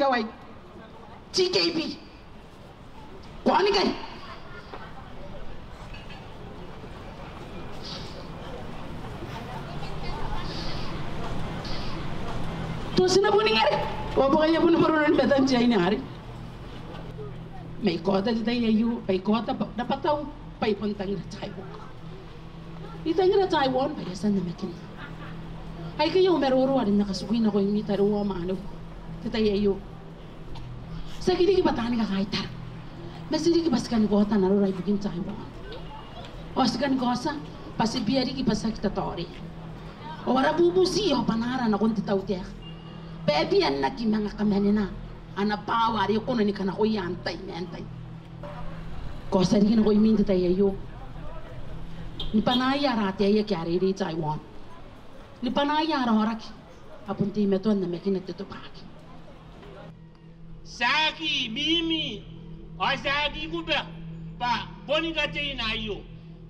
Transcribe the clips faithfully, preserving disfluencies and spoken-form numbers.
Tawai. T K P. Ko a ni kai. Tao ti na boni ngare. Ao bwa ngaia bon bwa arona ni matan te aine are. Ma I kaota te tai aio, bwa I kaota ba-, rabwatau, bwa I bon tangira Taiwan. I tangira Taiwan bwa I a tia n namakina. Aikai au maroro are N na katikui nakoimi tariu ao mwaneu n te tai aio. Tiaki riki bwa taani kakaitara, ma ti riki bwa ti kani kaota nanora ibukin Taiwan. Ao ti kani kaotia bwa ti bia riki bwa tiaki tataore. Ao ara bubuti ao bwanaara nakon te tautaeka bwa e bia n aki manga kamanena ana bwaawa are e kona ni kanakoia antai ma antai. Kaotia riki nakoimi n te tai aio ni bwanaaia ara ataei ake a reirei Taiwan, ni bwanaaia ara aoraki a bon teimatoa n namakina te tobwaki. Tiaki mimi ao tiaki kuba bwa boni kateina aio.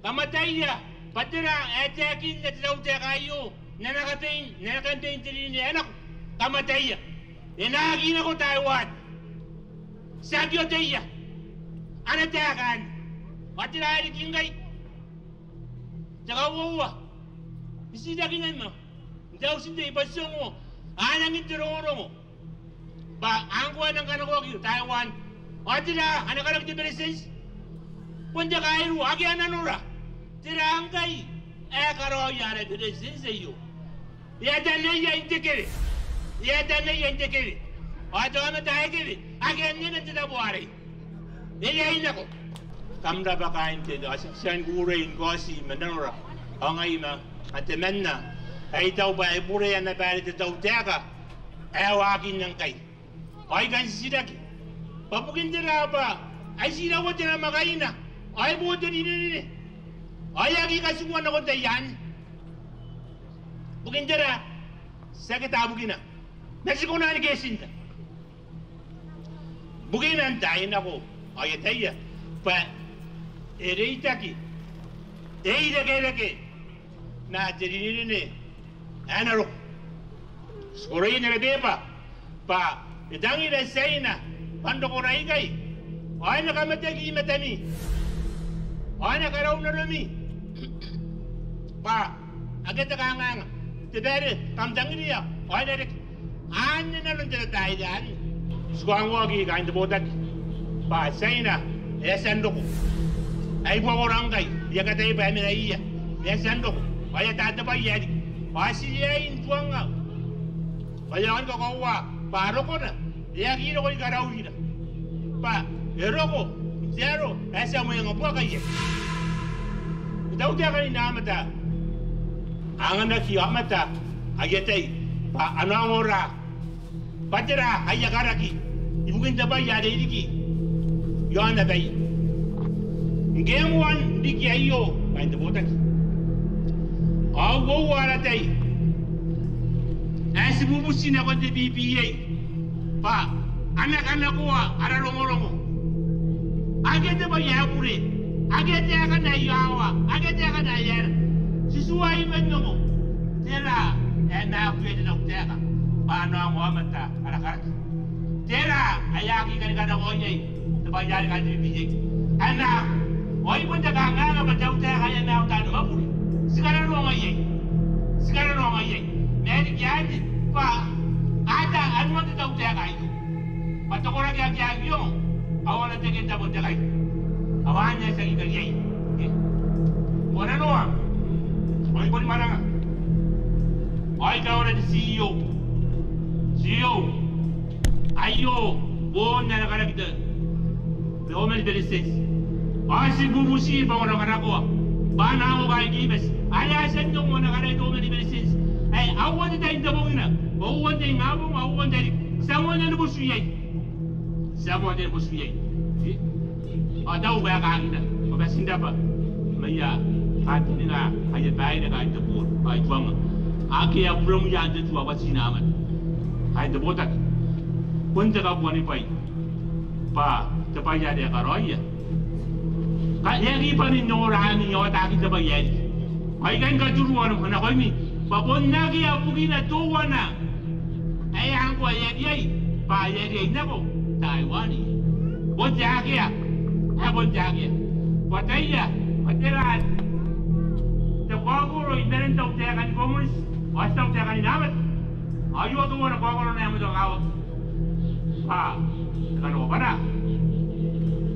Kam ataia bwa tera ae taekinna te tautaeka aio n ana kabein, n ana kabein te rinerine ae nako. Kam ataia. E na aki nako Taiwan. Tiaki oteia ana taeka anne. Ao tera ae riki ngkai? Te kauoua, I titiraki ngai ma n te auti n tei bwa ti ongo aana ngin te rongorongo bwa ngkoa e nang kanakoaki Taiwan. Ao tera ana karaki te beretitenti? Bon te kairua, akea nanora. Tera ngkai ae karaoia ara beretitenti aio? E ataia n te kewe. E ataia n te kewe. Ao te aomata ae kewe, akea naba n te tabo arei. E riai nako. Kam rabwa kaain te, ao ti a tia ni kukurei ni kaoti ma nanora. Ao ngai ma, ma temanna ae I taku bwa e burea naba are te tautaeka ae waakinna ngkai. Ao I kan titiraki bwa bukin tera bwa ai tiraua te namwakaina ao e bo te rinerine ao e aki katikua nakon taian. Bukin tera? Tiaki tabukina, ma ti kona ni ketinta. Bukina n taai nako ao I ataia bwa e reitaki, e irekereke ma te rinerine ae na roko. Ti koroia n ara beeba bwa e tangira Tiaina bwa n rokora ikai ao e na kamataki i matami ao e na karau nanomi bwa akea te kanganga. Te bwai are kam tangiria ao e na reke. Anne nanon te babaire anne. Ti kaongoaki kaain te botaki bwa Tiaina e a tia n roko. Ai buakora ngkai, I aki ataia bwa e mena ia, e a tia n roko. Ao e ataa te bwai ae riki ao ti riai n tuangnga bwa e aonga ni kakoaua bwa rokona e aki roko ni karaurira, bwa e roko n te aro ae ti a mwengabuaka iai. Te tautaeka n aomata a anganaki aomata aia tai bwa a na ongora bwa tera aia karaki ibukin te bwai are e riki i aon abaia. Ngke e moan riki aio kaain te botaki ao uoua ara tai ae ti bubuti nakon te B P A bwa a na kanakoa ara rongorongo. Akea te bwai ae bure, akea taekana ae i aoa, akea taekana ae aera. Ti tuai man ongo tera ae maaku iai te tautaeka bwa a na ongo aomata ara karaki. Tera ae a aki kani kanakoa iai te bwai are kaain te B P A? A na, ao ai bon te kanganga bwa te tautaeka ae a maiu taani mwakuri. Ti karanoa iai, ti karanoa iai. Ma e riki anne bwa a ata anuan te tautaeka aio bwa te koraki ake a aki ongo ao a na teke n tabon te kai. Ao anne ae ti aki kariaia. Ko nanona, ao I boni mwananga ao I kaora te C E O. C E O, aio bon ana karaki te, te Women Beretitenti. Ao ti bubuti bwa ko na kanakoa bwa a na ongo kaain Kiribati are a tia n ongo ana karaki te Women Beretitenti ae aua te tai n tabongina, aua te ingabong, aua te ririki. Ti a moanna ni botu iai. Ti a moanna ni botu iai. Ao tao bwa e kangina bwa ti n rabwa ma aia kantaninga aia baire kaain te booti ao I tuangnga ake a bure mwiia n te tua bwa ti na aomata kaain te botaki. Bon te kabuanibwai bwa te bwai are e karaoia ngkai e aki bane n ongora ami aotaki te bwai ae riki. Ao I kan katurua nakoimi bwa bon akea bukina teuana ae ngkoa e a riai Bwa e a riai n nako Taiwan. Bon te akea. Ae bon te akea. Bwa taiaoka, bwa tera te kaokoro i marenan tautaeka ni komoniti ao te tautaeka n inaomata. Ao aio teuana kaokorona ae moan te kakawaki. Bwa e kanakobwara,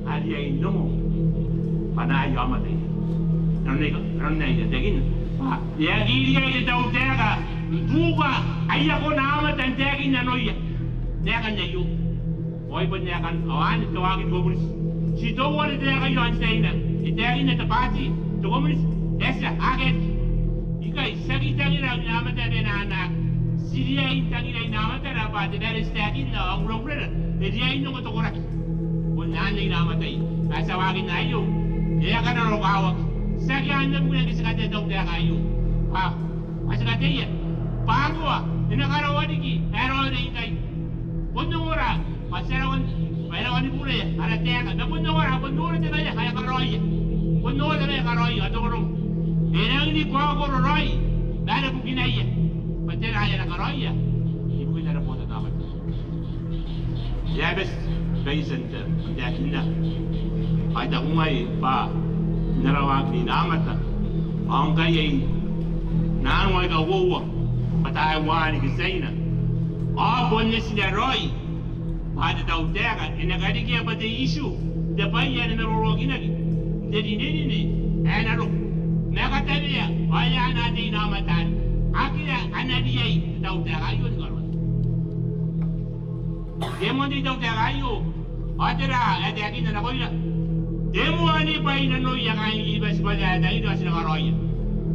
a riai n ongo bwanaaia aomata iai. Nanona aika, nanona aia taekinna bwa e aki riai te tautaeka n tuka aia kona aomata n taekin nanoia naekan aio. Ao ai bon naekan ao anne te waaki ni komoniti. Ti teuana te taeka iaon Tiaina, e taekinna te baati te komoniti, e a tia, akea. Ikai, ti aki tangira inaomata ae bane n anaaki. Ti riai n tangira inaomatara bwa te bwai are ti taekinna ao uraurara e riai n ongo te koraki. Bon anne inaomata aei. Ma ti a waakinna aio, e a kananokawaki. Ti aki anne bukina ngke ti katea te tautaeka aio. Bwa, bwa ti kateia bwa ngkoa e na karaoa riki ae raoiroi ngkai. Bon ongora bwa ti a rawa ni, bwa e rawa ni bureia ara taeka. Ma bon ongora, bon nora te bwai ae karaoia. Bon nora te bwai ae karaoia, ao te rongorongo, e rangi ni kaokoro raoi ma are bukinaia. Bwa tera ae a na karaoia ibukin ara botannaomata? E a bati baitin te, te taekinna. Ao I taku ngai bwa n ara waaki n inaomata ao ngkai ai nanou aika uoua, bwa Taiwan ke Tiaina, ao bon netina raoi bwa te tautaeka e na karikea bwa te issue, te bwai ae na maroroakinaki n te rinerine ae na roko ma e katawea ao e anaa te inaomata anne. Akea ana riai te tautaeka aio ni karaoia. Te moan te tautaeka aio, ao tera ae taekinna nakoira? E moanibwai nanoia kaain Kiribati bwa ti a tangira ao ti na karaoia.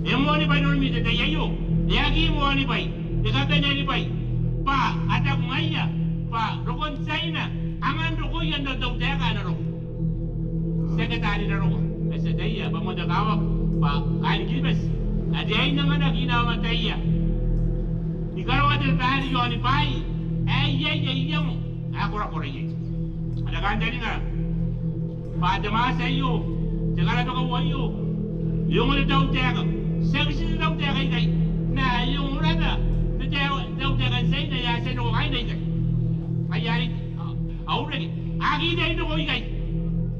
E moanibwai nanom n te tai aio? E aki moanibwai. E kabanea ni bwai. Bwa a taku ngaia bwa rokon Tiaina, angan rokoia n au tautaeka ae na roko. Ti aki ataia raroa. Ma ti ataia bwa moan te kakawaki bwa kaain Kiribati a riai n anganaki inaomataia ni karaoa te babaire iaoni bwaai ae iai aia iango ae korakora iai. Ara kantaninga bwa te mwaati aio, te karabakau aio, e ongo te tautaeka. Tiaki tii te tautaeka ikai, ma e ongo naba te tau-, tautaeka n Tiaina ae a tia n roko kaain Tiaina. Ai arei, a, a ureke. A aki riai n roko ikai.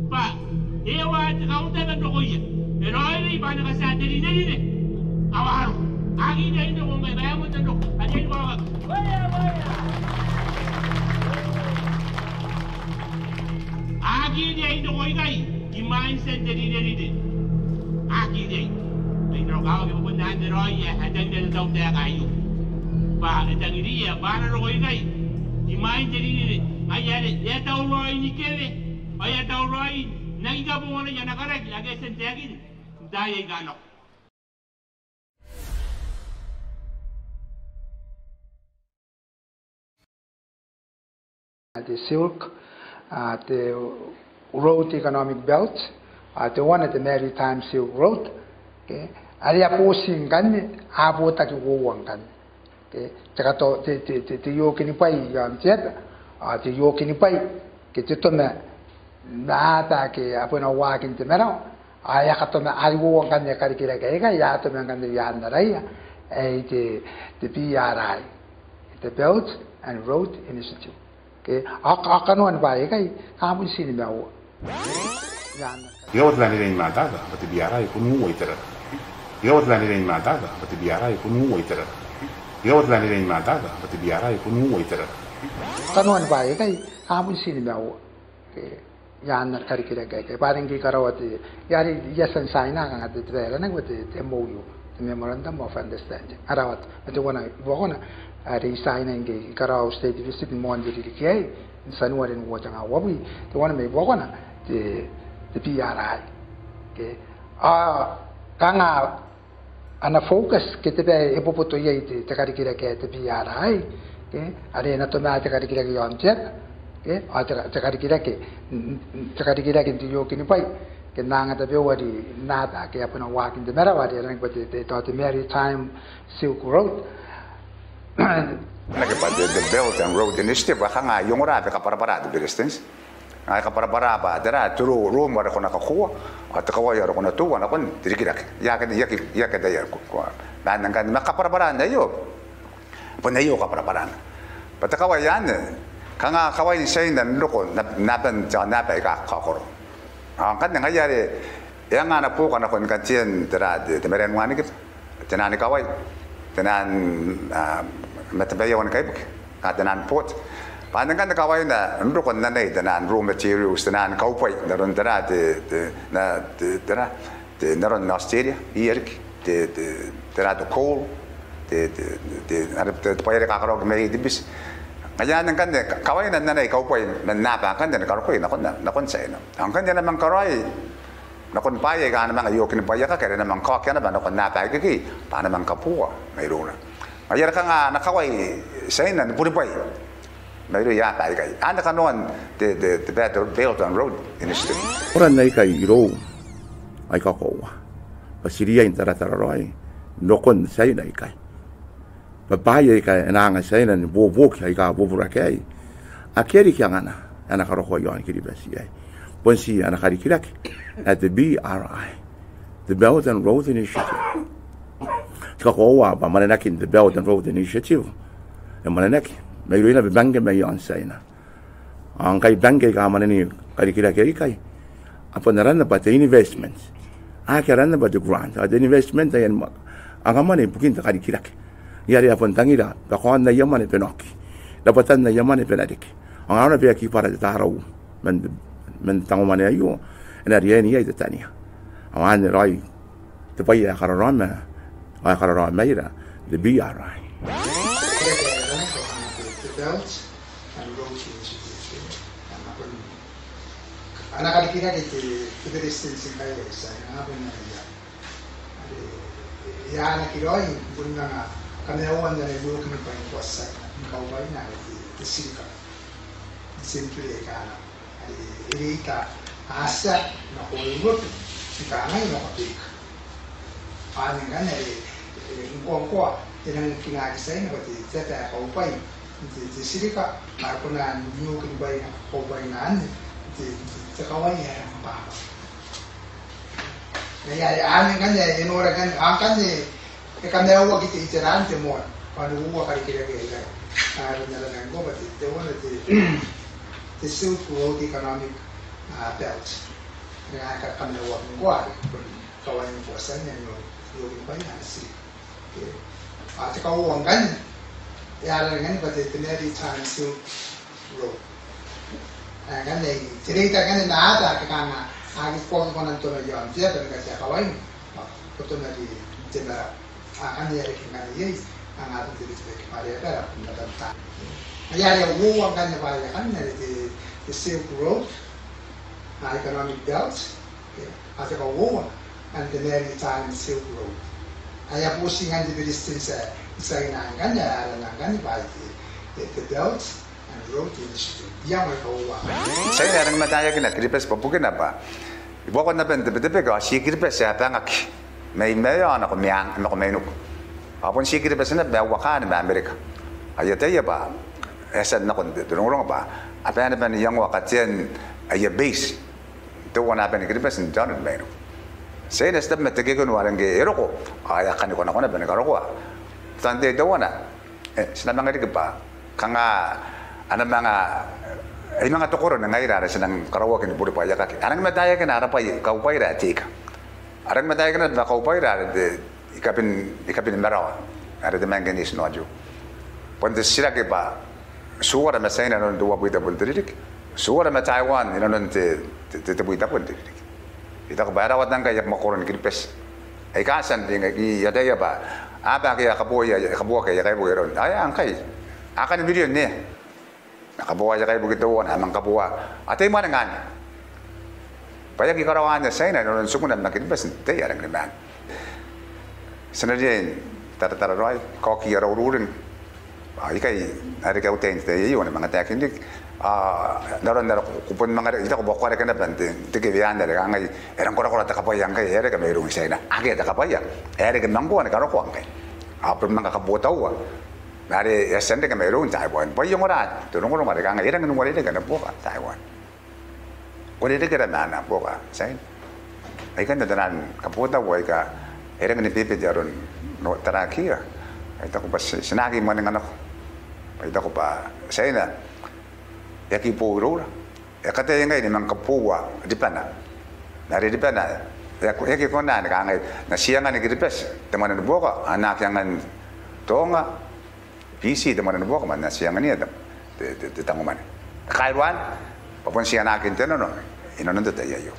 Bwa e a tia te kaunta n rokoia. E raoiroi bwa a na katia te rinerine ao a roko. A aki riai n roko ngkai, bwa e a moan tia n roko. A riai n roko. A aki riai n roko ikai imwain tian te rinerine. A aki riai. Ai n roko ao ke bon anne raoi ae e tangiria te tautaeka aio. Bwa e tangiria bwa a na roko ikai imwain te rinerine. Ngaia are e a tauraoi ni kewe ao e a tauraoi n aki kabongana ana karaki ake e tia n taekin n taai aika nako. Te Silk, a, te Road Economic Belt, a, teuana te Maritime Silk Road, ke, are a boti ngkanne, a botaki uoua ngkanne. Ke, te kato-, te, te, te, te okinibwai iaon te aba, a, te okinibwai, ke te toma n aba ake a bon waaki n te marawa, a, e a katoma, a uoua ngkanne karikirake aikai, a toma ngkanne i aan araia, ae te, te B R I, te Belt and Road Initiative. Ke, a, a kanoan bwaai aikai, a bon tinimaua. I aan ara Iraua te tanirei ni matata bwa te B R I e bon uoua iterara. Iraua te tanirei ni matata bwa te B R I e bon uoua iterara. Iraua te tanirei ni matata bwa te B R I e bon uoua iterara. Kanoan bwaai aikai, a bon tinimaua. Ke, i aan ara karikirake aikai. Bwa are ngke I karaoa te, i are I a tia n tiaina kanga te, te bwai ae aranaki bwa te, te M O U, te Memorandum of Understanding. A rawata, ma teuana mai buakona are I tiainai ngke I karaoa au state visit ni moan te ririki aei, n Tianuare n uoua tenga uabwi, teuana mai buakona te, te B R I. Ke, a, kanga ana focus ke te bwai ae e boboto iai te, te karikirake ae te B R I, ke, are e na toma te karikirake iaon te aba, ke, ao te, te karikirake, te karikirake n te okinibwai, ke n anga tabeua ri naba ake a bon waaki n te marawa, are aranaki bwa te, te, te, te Maritime Silk Road. Aranaki bwa te, te Belt and Road Initiative, bwa kanga e ongora bwa e kabwarabwara te Beretitenti. Ao e kabwarabwara bwa tera, te ro-, room are ko na kakua, ao te kawai are ko na toua nakon te rikirake. I aki, I aki, I aki ataia ko, ko, ma ngkanne, ma kabwarabwarana aio, bon aio kabwarabwarana. Bwa te kawai anne, Kanga kawain Tiaina n roko n aban te aonnaba aika kakaokoro. Ao ngkanne ngaia are e anga ana buoka nakon katean tera te, te marae ni wanikiba, te naan kawai, te naan, a, ma te bwai ae kaibuke, a, te naan port. Bwa ngkanne kawaina n roko n anai te naan raw materials, te naan kaubwai n aron tera te, te, na, te, tera te, n aron Australia, iai riki te, te, tera te coal, te, te, te, are te, te bwai are kakaraoaki mai Itibiti. Ngaia anne ngkanne kawaina n anai kaubwai man aaba ngkanne ni karokoi nakon, nakon Tiaina. Ao ngkanne a na manga karaoi nakon bwaai aika a na manga iokinibwaiakaki, are a na manga kaokia naba nakon aaba ikekei bwa a na manga kabooa mairouna. Ngaia are kanga ana kawai Tiaina ni buribwai mairouia aaba aikai. Anne kanoan te, te, te Belt, Belt and Road Initiative. Koran aikai irou aika koaua bwa ti riai n taratara raoi nakon Tiaina aikai. Bwa bwaai aika e na anga Tiaina ni buobuoki aika bubura ke aei, akea riki angana ae na karokoa i aon Kiribati iai. Bon ti ana karikirake ae te B R I, te Belt and Road Initiative. Ti kakoaua bwa mwanenakin te Belt and Road Initiative e mwanenaki mairouia naba bangke mai aon Tiaina. Ao ngkai bangke aika a mwanenai karikirake aikai, a bon aranna bwa te investment. Akea aranna bwa te grant. Ao te investment ae a anganaki mwane ibukin te karikirake. Ngaia are a bon tangira bwa kaotan aia mwane bwa e na oki, rabwatan aia mwane bwa e na reke. Ao ngkana e aki bwara te tarau man, man tangomwane aio, e na riai n iai te tania. Ao anne raoi te bwai ae kararaoma, ae kararaomaira te B R I. Te Belt and Road Initiative, ana karikirake te, te Beretitenti ngkai e a tia n anga bon ana ia. Are e a anaaki raoi ni bon manga kamaiuan ana iokinibwai ngkoa Tiaina ni kaubwaina are te, te tirika. Te tirika ae kanga are e reita Atia nako Europe ni kangai nako Aberika. Ao ngkanne are, e, ngkoangkoa e nang kinaaki Tiaina bwa te, te aba ae kaubwai n te, te tirika, ma e kona n iokinibwaina, kaubwaina anne n te, te, te kawai ae e nang bwabwaka. Ngaia are anne ngkanne e nora ngkanne, ao ngkanne e kamaiuaki te, iteraan te moan, bwa n uoua karikirake aikai. Are n arana ngkoa bwa te, teuana te, te Silk Road Economic, a, Belt. Are e a kamaiuaki ngkoa are bon kawain ngkoa Tiaina n iokinibwaina ana tirika. Ao te kauoua ngkanne e arana ngkanne bwa te, te Maritime Silk Road. Ae ngkanne te reita ngkanne n aaba ake kanga a aki kona n toma i aon te aba ni katea kawaina, ao ko toma n te marawa. Ao ngkanne e a reke ngkanne iai, kanga bon te bwai ae bati bwa e a bwara n aban taai. Ngaia are uoua ngkanne bwaai akanne are te, te Silk Road, a, Economic Belt, ao te kauoua ngkanne te Maritime Silk Road. Ae a boti ngkanne te Beretitenti ae Tiaina ngkanne, ae arana ngkanne bwa te, te, te Belt and Road Initiative. Iango aika uoua. Tiaina e a rangi ni mataaiakina Kiribati bwa bukina bwa i buakon aban te Betebeke ao ti Kiribati ae bangaki mai maeao nako meang, nako mainiku. Ao bon ti Kiribati naba ae uakaan ma Amerika. Ao I ataia bwa e a tia nakon te, te rongorongo bwa a bane naba n iangoa katean aia base teuana aban Kiribati n te aono ni mainiku. Tiaina ti tabe ma te kekeno are ngke e roko ao e a kani konakona bwa ni karokoa. Tao n te teuana, e, ti na manga riki bwa kanga a na manga, ai manga te korona ngaira are ti nang karaoaki ni buribwaiakaki. A rangi ni mataaiakina ara bwai, kaubwaira ae te ika. A rangi ni mataaiakina bwa kaubwaira are te, i kabin, i kabin marawa, are te manganese nodule. Bon te titiraki bwa tiuara ma Tiaina inanon te uabwi tabun te ririki, tiuara ma Taiwan inanon te, te, te, tebwi tabun te ririki. I taku bwa e rawata ngkai aia mwakoro ni Kiribati aika a tia n ringa. I ataia bwa aaba ake a kabooa, a kabooaki aia kaibuke iroun, ao e a ngkai, a kani mirion nea. A kabooa aia kaibuke teuana, a manga kabooa, a tei mwaninga anne. Bwa e aki karaoa anne Tiaina inanon tikuna ma Kiribati n te tai ae rangi ni maan. Ti na riai n taratara raoi, kaoki ara ururing. Ao ikai are I kautaia n te tai aio ni manga taekin riki. Ao n aron are ko bon manga, I taku bwa ko a reke naba n te, te kewe anne are kangai e rang korakora te kabwaia ngkai ae reke mairoun Tiaina. Akea te kabwaia ae reke ma ngkoa ni karokoa ngkai. Ao bon manga kabotaua ma are e a tia n reke mairoun Taiwan. Bwa I ongora te rongorongo are kangai e rangi n uarereke ana buoka Taiwan. Uarereke ra ma ana buoka Tiaina. Aikanne taian kabotaua aika e rangi ni bebete aron tarakiia. Ao I taku bwa ti, ti na aki mwaninga nako. Ao I taku bwa Tiaina E aki boou iroura. E kataia ngkai ni manga kaboua ribana. Ma are ribana e aki kona ni kangai N na tia angan Kiribati te mwane ni buoka, a na aki angan Tonga, Biti te mwane ni buoka, ma N na tia angania te, te, te, te tangomwane. Kairua, bwa bon tii anaakin te nano inanon te tai aio.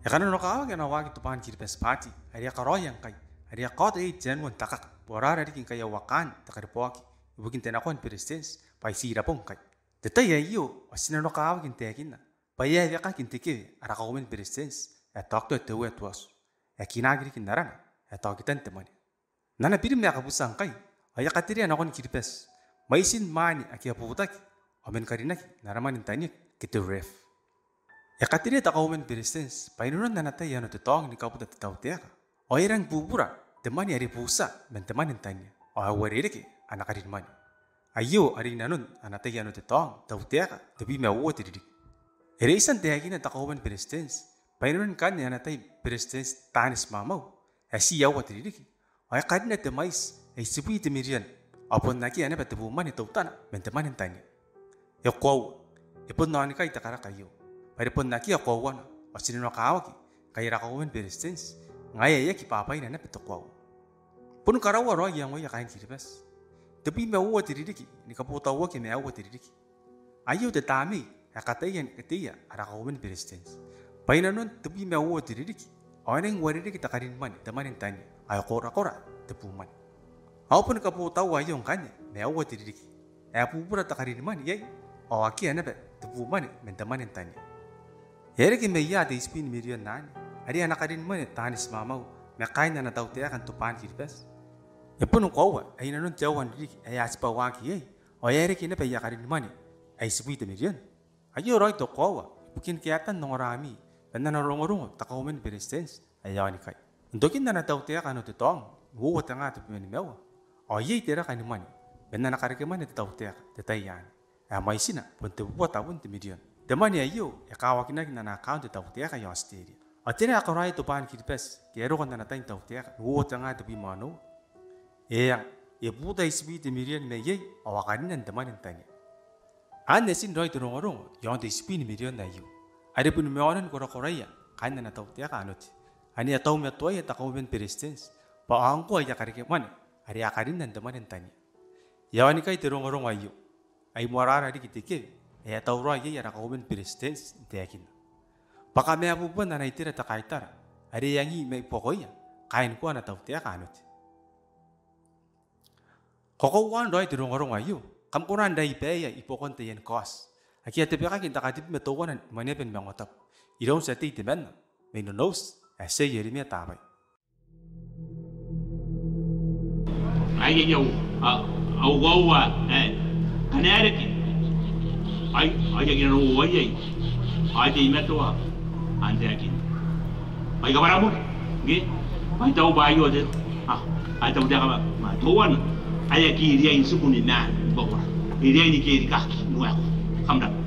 E kananokawaki ana waaki Tobwaan Kiribati Party are e a karaoia ngkai, are e a kaota iai te anua n takaka bwa e rara riki ngkai aua kaan te karibwaaki ibukin te nakoa ni Beretitenti bwa ai tii rabong ngkai. Te tai aio ao ti nanokawaki n taekinna bwa e a eweaki n te kewe ara Kauoman ni Beretitenti ae Doctor Te Uea Tuatu, ae kinaaki riki n arana ae Taokitan te Mwane. N ana birim ae kabutia ngkai ao e a katerea nakon Kiribati mwaitin mwaane ake a butaki ao man karinaki n ara mwane n tania ke te RERF. E katerea te Kauoman ni Beretitenti bwa inanon ana tai ae Ano te Taong ni kabuta te tautaeka ao e a rangi ni bubura te mwane are e butia man te mwane n tania ao e uarereke ana karin mwane. Aio are inanon ana tai ae Ano te Taong, tautaeka tebwi ma uoua te ririki. E reitia n taekinna te Kauoman ni Beretitenti bwa inanon ngkanne ana tai Beretitenti taani timamau ae tii aua te ririki ao e karinna te mwaiti ae itibwi te mirion ao bon akea naba te bumwane teutana man te mwane n tania. E koaua, e bon aonikai te karaki aio bwa are bon akea koauana ao ti nanokawaki ngkai ara Kauoman ni Beretitenti ngaia e aki bwabwaina naba te koaua. Bon karaua raoi iangoia kaain Kiribati. Tebwi ma uoua te ririki ni kabotauaki ma aua te ririki. Aio te tamnei ae kataia ni kateia ara Kauoman ni Beretitenti bwa inanon tebwi ma uoua te ririki ao e nang uarereke te karin mwane, te mwane n tania, ao e korakora te bumwane. Ao bon kabotaua aio ngkanne ma aua te ririki ae bubura te karin mwane iai ao akea naba te bumwane man te mwane n tania. E a reke mai ia te itibwi ni mirion anne are ana karin mwane taani timamau ma kaain ana tautaeka n Tobwaan Kiribati? E bon koaua ae inanon te aua n ririki ae a tibwaaki iai ao e a reke naba aia karin mwane ae itibwi te mirion. Aio raoi te koaua ibukin kaetan ongorami man ana rongorongo te Kauoman ni Beretitenti ae aonikai. N tokin ana tautaeka Ano te Taong n uoua te ngaa tebwi ma nimaua ao iai te raka ni mwane man ana karekemwane te tautaeka n te tai anne ae mwaitina bon tebubua tabun te mirion. Te mwane aio e kawakinaki n ana account te tautaeka i Aotiteria. Ao tera ae karaoia Tobwaan Kiribati ke e a roko n ana tai n tautaeka n uoua te ngaa tebwi ma onoua? E anga, e buta itibwi te mirion mai iai ao a karinna n te mwane n tania. Anne etin raoi te rongorongo iaon te itibwi ni mirion aio are bon maonan korakoraia kaain ana tautaeka Ano te, ane e taumatoaia te Kauoman ni Beretitenti bwa a ngkoa aia karekemwane are a karinna n te mwane n tania. E aonikai te rongorongo aio, ai moarara riki te kewe ae e a tauraoi iai ara Kauoman ni Beretitenti n taekinna bwa kamaibubuan ana itera te kaitara are e angi mai buakoia kaain ngkoa ana tautaeka Ano te. Kakoauaan raoi te rongorongo aio, kam kona n raibaia i buakon taian kaoti ake a tabekaki n te katebwi ma teuana ni Mwaneaba ni Maungatabu iroun Tia Tei temanna mai Nonouti ae Tia Ieremia Tabai. Ai, ai, au, a, au koaua, e, kanga e reke. Ai, ai, ai, nano, ai, ai. Ai, teimatoa, antakin. Ai, kabwara moa, ngke? Ai, tau bwa aio te, a, ai, tautaeka ma, ma teuana. Ai, aki riai n tiku ni maan, ni bwabwara. Riai ni kerikaki, n waekoa. Kam rabwa.